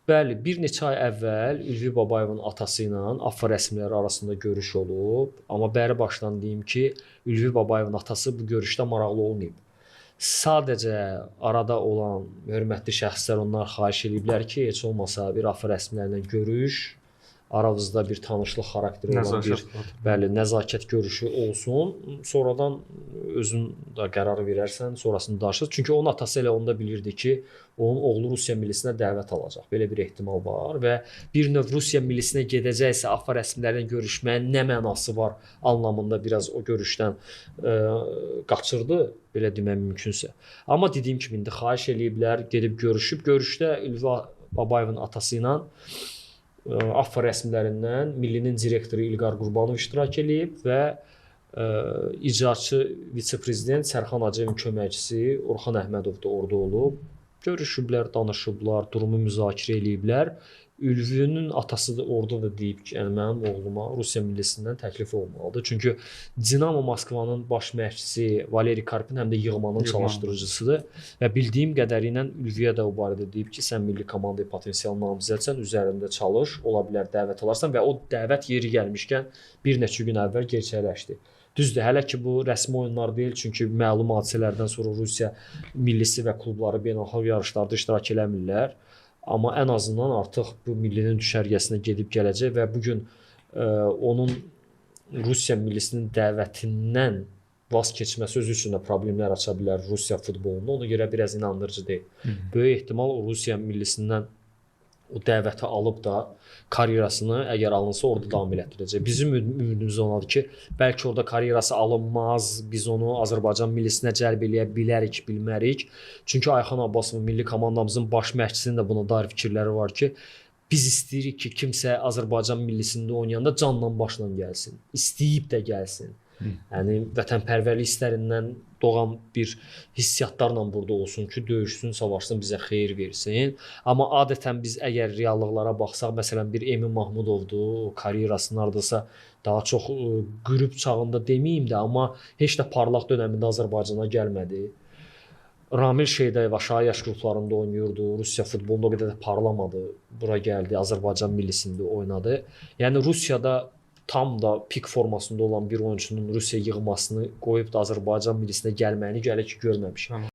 Bəli, bir neçə ay əvvəl Ülvi Babayevin atası ilə AFFA rəsmiləri arasında görüş olub, amma bəri başdan deyim ki, Ülvi Babayevin atası bu görüşdə maraqlı olmayıb. Sadəcə arada olan hörmətli şəxslər onlar xahiş eləyiblər ki, heç olmasa bir AFFA rəsmiləri ilə görüş, aranızda bir tanışlıq xarakteri olan bir Nəzakət. Bəli, nəzakət görüşü olsun. Sonradan özün də qərar verərsən, sonrasını danışırıq. Çünki onun atası elə onda bilirdi ki, onun oğlu Rusiya millisinə dəvət alacaq. Belə bir ehtimal var və bir növ Rusiya millisinə gedəcəksə AFFA rəsmiləri ilə görüşməyin nə mənası var anlamında biraz o görüşdən qaçırdı, belə demək mümkünsə. Amma dediyim kimi indi xahiş eləyiblər, gedib görüşüb. Görüşdə Ülvi Babayevin atası ilə AFFA rəsmilərindən millinin direktoru İlqar Qurbanov iştirak eləyib və icraçı vitse-prezident Sərxan Hacıyevin köməkçisi Orxan Əhmədov da orada olub. Görüşüblər, danışıblar, durumu müzakirə eləyiblər. Ülvünün atası da orada da deyib ki, yəni mənim oğluma Rusiya millisindən təklif olmalıdır. Çünki Dinamo Moskvanın baş məşqçisi Valeri Karpin həm də yığmanın çalışdırıcısıdır və bildiyim qədəri ilə Ülviyə də o barədə deyib ki, sən milli komandaya potensial namizədsən, üzərində çalış, ola bilər dəvət alarsan və o dəvət yeri gəlmişkən bir neçə gün əvvəl gerçəkləşdi. Düzdür, hələ ki bu rəsmi oyunlar deyil, çünki məlum hadisələrdən sonra Rusiya millisi və klubları beynəlxalq yarışlarda iştirak eləmirlər. Amma ən azından artıq bu millinin düşərgəsinə gedib gələcək və bu gün onun Rusiya millisinin dəvətindən vaz keçməsi özü üçün də problemlər aça bilər Rusiya futbolunda. Ona görə biraz inandırıcı deyil. Böyük ehtimal o Rusiya millisindən o dəvəti alıb da karyerasını əgər alınsa orada davam elətdirəcək. Bizim ümidimiz onadır ki, bəlkə orada karyerası alınmaz, biz onu Azərbaycan millisinə cəlb eləyə bilərik, bilmərik. Çünki Ayxan Abbasovun milli komandamızın baş məşqçisinin də buna dair fikirləri var ki, biz istəyirik ki, kimsə Azərbaycan millisində oynayanda canla başla gəlsin, istəyib də gəlsin. Yəni vətənpərvərlik hisslərindən doğan bir hissiyatlarla burada olsun ki, döyüşsün, savaşsın, bizə xeyir versin. Amma adətən biz əgər reallıqlara baxsaq, məsələn bir Emin Mahmudovdur, o karyerasının hardasa daha çox qürub çağında deməyim də, amma heç də parlaq dönəmində Azərbaycana gəlmədi. Ramil Şeydayev aşağı yaş qruplarında oynayırdı. Rusiya futbolunda o qədər də parlamadı. Bura gəldi, Azərbaycan millisində oynadı. Yəni Rusiyada tam da pik formasında olan bir oyunçunun Rusiya yığmasını qoyub da Azərbaycan millisinə gəlməyini gələ ki görməmişik.